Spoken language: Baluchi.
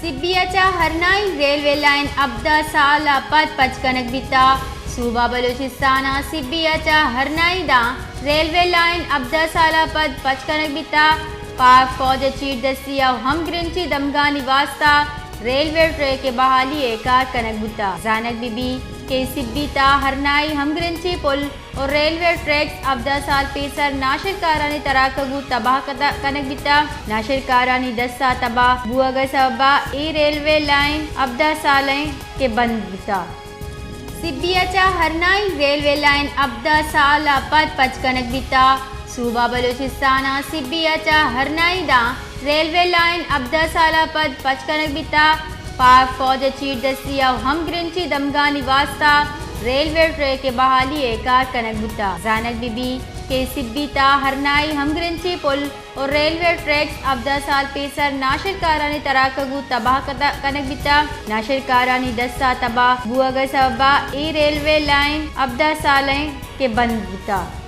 سبی ءَ چہ ہرنائی ریلوے لائن ہبدہ سال ءَ پد پچ کنگ بیتگ۔ صوبہ بلوچستان ءَ سبی ءَ چہ ہرنائی داں ریلوے لائن ہبدہ سال ءَ پد پچ کنگ بیتگ۔ پاک فوج ءِ چیردستی ءُ ہمگرنچی دمگانی واستہ ریلوے ٹریک ءِ بحالی ءِ کار کنگ بوتگ۔ زانگ بہ بیت کہ سبی تاں ہرنائی ہمگرنچی پل ءُ ریلوے ٹریکس ہبدہ سال پیسر ناشرکارانی تراکگ ءُ تباہ کت-، کنگ بیتگ۔ ناشرکارانی دست ءَ تباہ بوگ ءِ سبب ءَ اے ریلوے لائن ہبدہ سال ایں کہ بند بوتگ۔ سبی ءَ چہ ہرنائی ریلوے لائن ہبدہ سال ءَ پد پچ کنگ بیتگ۔ صوبہ بلوچستان ءَ سبی ءَ چہ ہرنائی داں ریلوے لائن ہبدہ سال ءَ پد پچ کنگ بیتگ۔ پاک فوج ءِ چیردستی ءُ ہمگرنچی دمگانی واستہ ریلوے ٹریک ءِ بحالی ءِ کار کنگ بوتگ۔ زانگ بہ بیت کہ سبی تاں ہرنائی ہمگرنچی پل ءُ ریلوے ٹریکس ہبدہ سال پیسر ناشرکارانی تراکگ ءُ تباہ کت-، کنگ بیتگ۔ ناشرکارانی دست ءَ تباہ بوگ ءِ سبب ءَ اے ریلوے لائن ہبدہ سال ایں کہ بند بوتگ۔